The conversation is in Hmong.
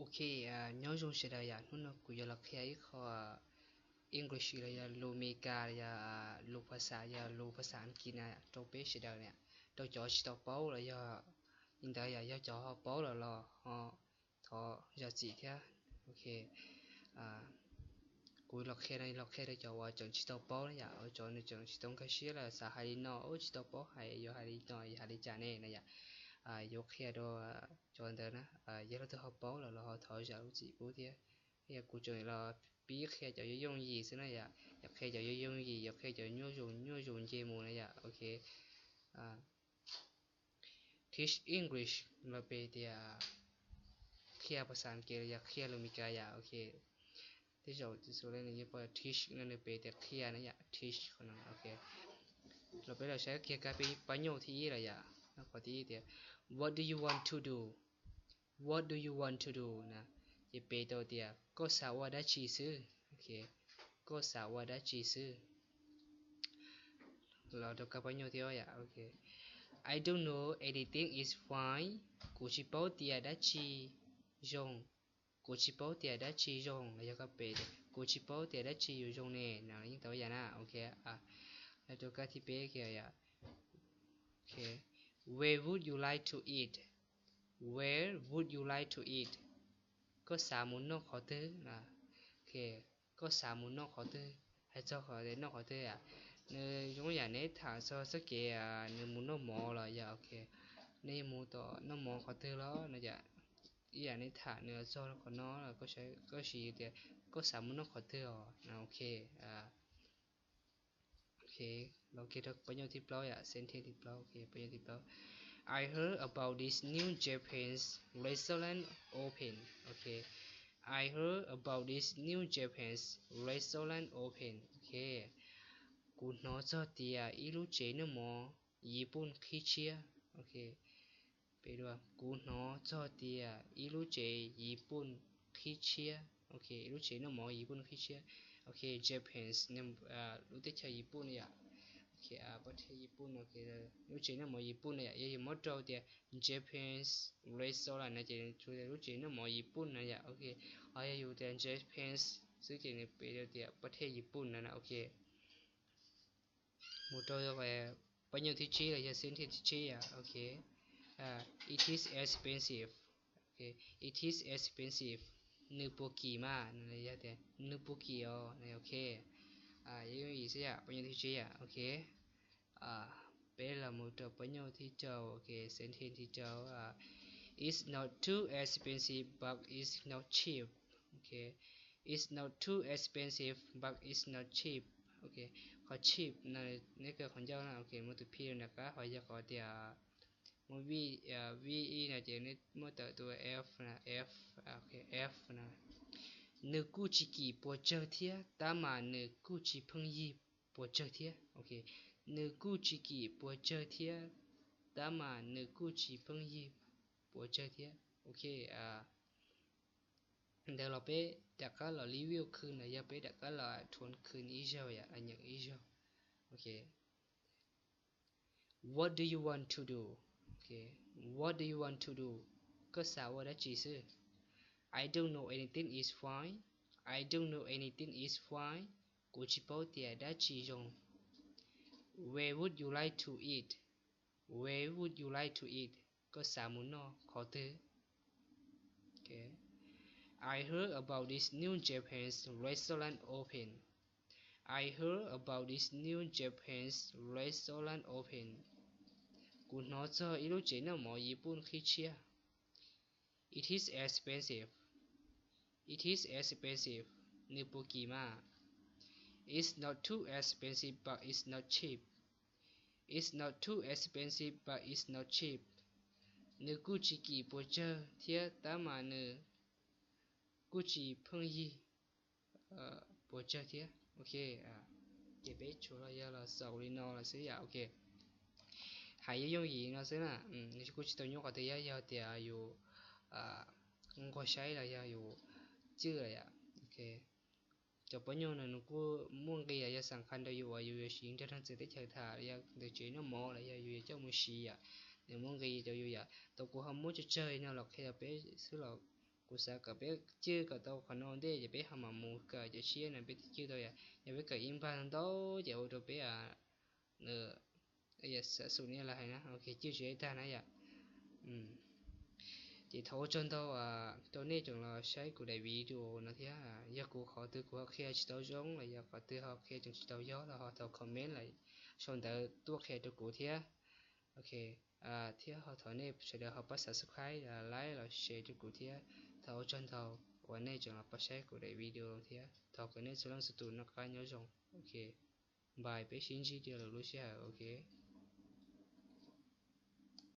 Ok, nyob zoo sawv daws yom, hnub no kuv yuav los qhia ib qho English los yog lus Meskas los yog lus phas xas, yog lus phas xas Askiv na rau peb sawv daws na, rau cov tsis tau paub los yog li ntawd yom, yog cov ho paub los los ho thov zam txim thiab. Ok, kuv los qhia no los qhia rau cov uas tseem tsis tau paub na yom, cov nws tseem tsis tau nkag siab los xav hais li no, ub tsis tau paub hais yuav hais li no hais li cas ne na yom. Yuav qhia rau cov ntawd na, yog leej twg ho paub los los ho thov zam lub txim pub thiab. Yog kuv tseem los pib qhia cov yooj yooj yim xwb na yom, yuav qhia cov yooj yooj yim, yuav qhia cov nyuaj zus nyuaj zus nce mus na yom. Ok, teach English los peb tias qhia phas xas Askiv los yog qhia lus Meskas yom. Ok, tej zaum tus xus le nws yeej pom teach no nws peb tias qhia na yom, teach qhov no. Ok, los peb los saib kiag kab peb pab nyuj thib ib los yom, qhov thib ib tias what do you want to do? What do you want to do na? Ces peb tau tias koj xav ua dab tsi xwb. Ok, koj xav ua dab tsi xwb. Los rau kab pab nyuj thib ob yom. Ok, I don't know, anything is fine. Kuv tsis paub tias dab tsi zoo. Kuv tsis paub tias dab tsi zoo los yog koj peb tias kuv tsis paub tias dab tsi yuav zoo ne no yeej tau yam na. Ok, los rau kab thib peb kiag yom. Ok, where would you like to eat? Where would you like to eat? Koj xav mus noj qhov twg? Ok, koj xav mus noj qhov twg? Hais txog qhov tias noj qhov twg, nws zoo yam neb tham txog txoj kev nws mus noj mov los yog, ok, neb mus tom noj mov qhov twg los no yom, ib yam neb tham nws txog qhov no los koj siv tias koj xav mus noj qhov twg os. Ok, ok, los kiag rau pab nyuj thib plaub yom, sentence thib plaub, ok, pab nyuj thib plaub. I heard about this new Japanese restaurant open. Ok, I heard about this new Japanese restaurant open. Ok, kuv hnov txog tias ib lub tsev noj mov Yiv Pooj qhib tshiab. Ok, kuv hnov txog tias ib lub tsev Yiv Pooj qhib tshiab. Ok, ib lub tsev noj mov Yiv Pooj qhib tshiab. Ok, Japanese, lub teb chaws Yiv Pooj no yom. Ok, pab thej Yiv Pooj no, lub tsev noj mov Yiv Pooj no yom, yog yus muab rau tias Japanese restaurant no ces tsuas lub tsev noj mov Yiv Pooj no yom. Ok, ho yog yus tias Japanese xwb ces nws peb tias pab thej Yiv Pooj no na. Ok, mus rau pab nyuj thib tsib los yog sentence thib tsib yom. Ok, it is expensive. Ok, it is expensive. Nws puas kim mas, yog tias nws puas kim os. Ok, yooj yim xwb yom, pab nyuj thib tsib yom. Ok, peb los mus rau pab nyuj thib rau. Ok, sentence thib rau. It's not too expensive, but it's not cheap. Ok, it's not too expensive, but it's not cheap. Ok, qhov cheap no neb kawm qhov ncauj na. Ok, muaj tus P nram qab, ho yog qhov tias muaj V, V E no ces neb muab tawm tus F, F, F no. Nws kuj tsis kim puas tsawg thiab, tab mas nws kuj tsis pheej yig puas tsawg thiab. Ok, nws kuj tsis kim puas tsawg thiab, tab mas nws kuj tsis pheej yig puas tsawg thiab. Ok, ntawd los peb rov qab los review khwv no, yog peb rov qab los thuav khwv ib zaug yom, los nyeem ib zaug. Ok, what do you want to do? Ok, what do you want to do? Koj xav ua dab tsi xwb? I don't know, anything is fine. I don't know, anything is fine. Kuv tsis paub tias dab tsi zoo. Where would you like to eat? Where would you like to eat? Koj xav mus noj qhov twg? Ok, I heard about this new Japanese restaurant open. I heard about this new Japanese restaurant open. Kuv hnov txog ib lub tsev noj mov Yiv Pooj qhib tshiab. It is expensive. It is expensive. Nws puas kim mas. It's not too expensive, but it's not cheap. It's not too expensive, but it's not cheap. Nws kuj tsis kim puas tsawg thiab, tab mas nws kuj tsis pheej yig puas tsawg thiab. Ok, ces peb tshuav los yog los xaus li no los xwb yom. Ok, hais yooj yooj yim no xwb na, nws kuj tsis tau nyuaj qhov twg, yog tias yus nquag saib los yog yus cwj los yom. Ok, cov pab nyuj no nws kuj muaj nqis los yog xam qha rau yus uas yus yuav siv nrog leej txiv teb chaws tham los yog ntawm tsev noj mov los yog yus yuav coj mus siv yom. Nws muaj nqis rau yus yom. Tau kuv ho muab tsawg tsawg no los qhia rau peb xwb los Kuv xav kom peb cwj kom tau qhov no ua ntej ces peb ho mam mus kawm cov tshiab no peb thiaj cwj tau yom. Yog peb kawm ib npag ntau ces ua rau peb xav xum niaj lawm hais na, ok, cwj tsis tag na yom. Ces thov ua tsaug ntau rau nej tseem los saib kuv daim video no thiab. Yog kuv qhov twg kuv ho qhia tsis tau zoo los yog qhov twg ho qhia tseem tsis tau yog los ho thov comment los sau ntawv tuaj qhia rau kuv thiab. Ok, thiab ho thov nej sawv daws ho pab subscribe, like los share rau kuv thiab. Thov ua tsaug ntau uas nej tseem los pab saib kuv daim video thiab thov kom nej txhua leej txhua tus noj qab nyob zoo. Ok, bye, peb sib ntsib dua lwm lub sij hawm, ok.